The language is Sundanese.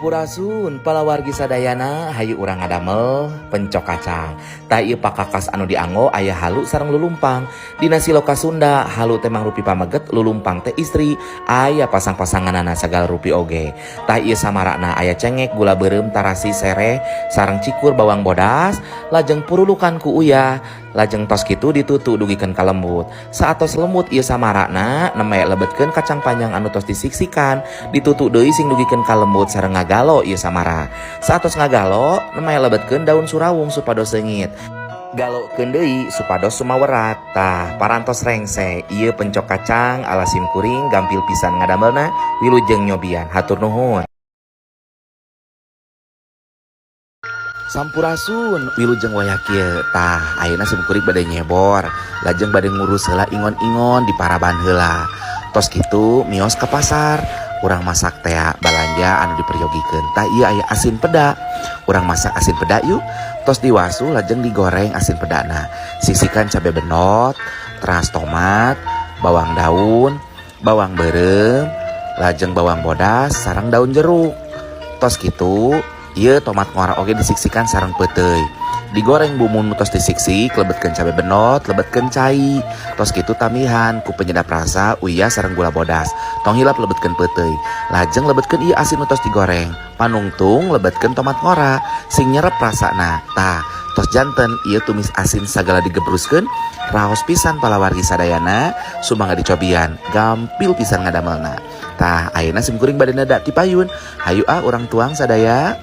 Sampurasun palawargi sadayana, hayu urang ngadamel pencok kacang. Tah, ieu pakakas anu dianggo aya halu sareng lulumpang. Dina siloka Sunda, halu teh mangrupi pameget, lulumpang teh istri. Aya pasang-pasanganana sagala rupi oge. Tah, ieu samarakna aya cengek, gula beureum, tarasi, sereh, sareng cikur, bawang bodas, lajeng purulukan ku uyah. Lajeng tos kitu ditutu dugikeun ka lembut. Saatos lembut ieu samarakna, nembe lebetkeun kacang panjang anu tos disiksikan, ditutu deui sing dugikeun ka lembut sareng ngagalo ieu samara. Saatos ngagalo, nembe lebetkeun daun surawung supados seungit. Galokeun deui supados sumawerat. Tah, parantos rengse ieu pencok kacang ala sim kuring, gampil pisan ngadamelna, wilujeng nyobian. Hatur nuhun. Sampurasun, wilujeng wayah kieu. Tah, ayeuna sim kuring bade nyebor, lajeng bade ngurus heula ingon-ingon di paraban heula. Tos kitu mios ka pasar, urang masak tea, balanja anu diperyogikeun. Tah, ieu aya asin peda. Urang masak asin peda yuk. Tos diwasuh, lajeng digoreng asin pedana. Sisikan cabe benot, teras tomat, bawang daun, bawang beureum, lajeng bawang bodas sareng daun jeruk. Tos kitu, ieu tomat ngora oge disiksikan sareng peuteuy. Digoreng bumbu nu tos disiksik, lebetkeun cabe benot, lebetkeun cai. Tos kitu tambihan ku penyedap rasa, uyah sareng gula bodas. Tong hilap lebetkeun peuteuy. Lajeng lebetkeun ieu asin nu tos digoreng. Panungtung lebetkeun tomat ngora sing nyerep rasana. Tah, tos janten ieu tumis asin sagala digebruskeun, raos pisan palawargi sadayana, sumangga dicobian, gampil pisan ngadamelna. Tah, ayeuna sim kuring bade neda ti payun. Hayu ah, urang tuang sadaya.